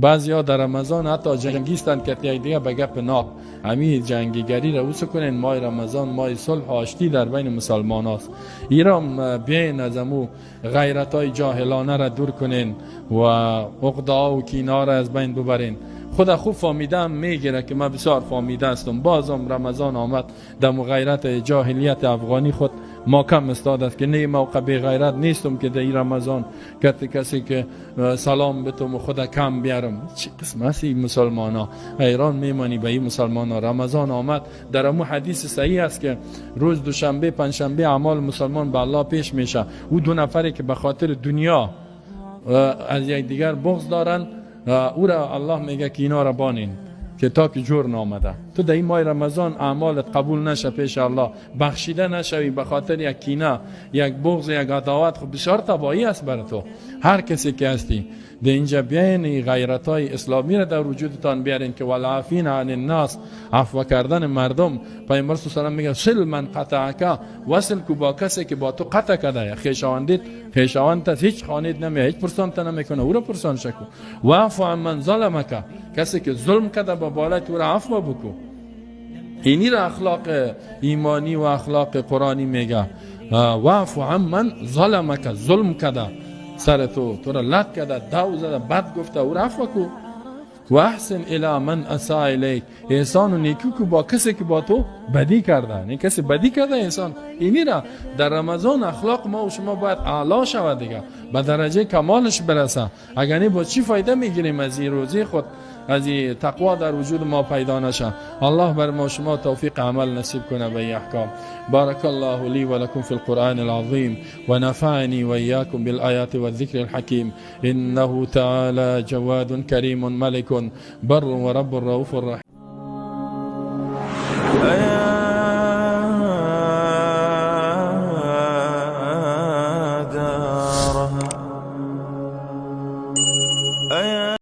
بعضیا در رمضان حتی جنگیستند که یک دیگه به گپ ناب. همین جنگیگری را اوسه کنین. ماه رمضان ماه صلح و آشتی در بین مسلمان هاست. ایران بیاین از امو غیرت های جاهلانه را دور کنین و عقده و کینه را از بین ببرین. خود خوب فهمیده هم میگیره که من بسیار فهمیده هستم. بازم رمضان آمد دم غیرت جاهلیت افغانی خود ما کم استاد است که نه موقع بی غیرت نیستم که در این رمضان که کسی که سلام بتم و خود کم بیارم. چه قسم است این مسلمان ها؟ ایران میمانی به این مسلمان ها. رمضان آمد، در امو حدیث صحیح است که روز دوشنبه پنجشنبه اعمال مسلمان به الله پیش میشه. او دو نفری که به خاطر دنیا از یکدیگر بغض دارند، او را الله میگه که اینا را بانین که تا که جور نامده. تو در این ماه رمضان اعمالت قبول نشه پیش الله، بخشیده نشوی به خاطر یک کینه، یک بغض، یک عداوت، خب بسیار تباهی است بر تو. هر کسی که هستی در اینجا بیاین این غیرت های اسلامی را در وجودتان بیارین که والعافین عن الناس، عفو کردن مردم. پیامبر صلی الله علیه و میگه صل من قطعک، وصل کو با کسی که با تو قطع کرده، خویشاوندیت خویشاوند هیچ خانید نمیه، هیچ پرسان نمیکنه، او را پرسان شکو. و عفو عن من ظلمک، کسی که ظلم کرده با بالای تو را عفو بکو. اینی را اخلاق ایمانی و اخلاق قرآنی میگه. واعف عن من ظلمک، ظلم کرده سر تو، تو را لت کرده، دو زده، بد گفته، او را عفو کو. و احسن الی من اساء الیک، احسان و نیکی کو با کسی که با تو بدی کرده. نه کسی بدی کرده احسان. اینی را در رمضان اخلاق ما و شما باید اعلی شود دیگه، به درجه کمالش برسه. اگر نه با چی فایده میگیریم از این روزی خود، از این تقوا در وجود ما پیدا نشه. الله بر ما شما توفیق عمل نصیب کنه به این احکام. بارك الله لي ولكم في القرآن العظيم ونفعني وإياكم بالآيات والذكر الحكيم إنه تعالى جواد كريم ملك بر ورب رؤوف رحيم.